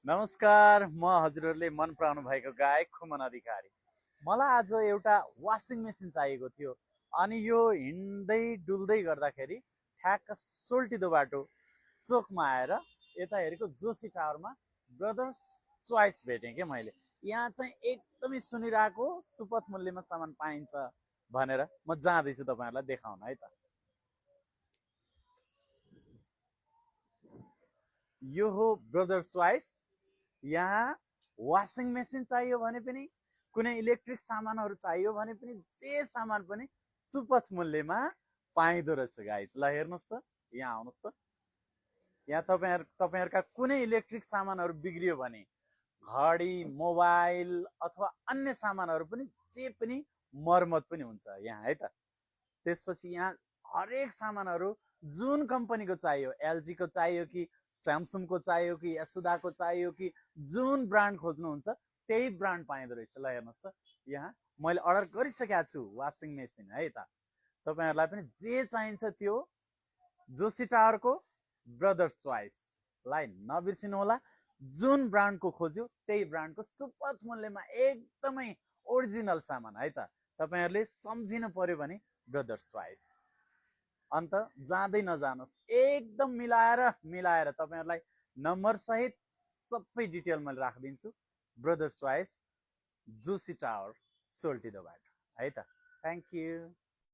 नमस्कार, म हजुरहरूले मन पराउनु भएको गायक खुमन अधिकारी। मलाई आज एउटा वासिङ मेसिन चाहिएको थियो अनि यो हिँड्दै डुल्दै गर्दाखेरि ठ्याक्क सोल्टिदो बाटो चोकमा आएर यता हेरेको जोशी टावरमा ब्रदर्स चोइस भेटेँ क्या मैले। यहाँ चाहिँ एकदमै सुनिरहेको सुपथ मूल्यमा सामान पाइन्छ भनेर म जाँदैछु तपाईँहरूलाई देखाउन है त। यो हो ब्रदर्स चोइस। यहाँ वासिङ मेसिन चाहियो भने पनि कुनै इलेक्ट्रिक सामानहरू चाहियो भने पनि जे सामान पनि सुपथ मूल्यमा पाइँदो रहेछ गाइस। ल हेर्नुहोस् त, यहाँ आउनुहोस् त। यहाँ तपाईँहरूका कुनै इलेक्ट्रिक सामानहरू बिग्रियो भने घडी मोबाइल अथवा अन्य सामानहरू पनि जे पनि मर्मत पनि हुन्छ यहाँ है त। त्यसपछि यहाँ हरेक सामानहरू जुन कम्पनीको चाहियो, एलजीको चाहियो कि स्यामसङको चाहियो कि यसुदाको चाहियो कि जुन ब्रान्ड खोज्नुहुन्छ त्यही ब्रान्ड पाइँदो रहेछ। ल हेर्नुहोस् त, यहाँ मैले अर्डर गरिसकेको छु वासिङ मेसिन है त। तपाईँहरूलाई पनि जे चाहिन्छ त्यो जोशी टावरको ब्रदर्स चोइसलाई नबिर्सिनु होला। जुन ब्रान्डको खोज्यो त्यही ब्रान्डको सुपथ मूल्यमा एकदमै ओरिजिनल सामान है त। तपाईँहरूले सम्झिनु पर्यो भने ब्रदर्स चोइस। अन्त जाँदै नजानुहोस्, एकदम मिलाएर मिलाएर तपाईँहरूलाई नम्बर सहित सबै डिटेल मैले राखिदिन्छु। ब्रदर्स चोइस, जोशी टावर, सोल्टिदोबाट है त। Thank you.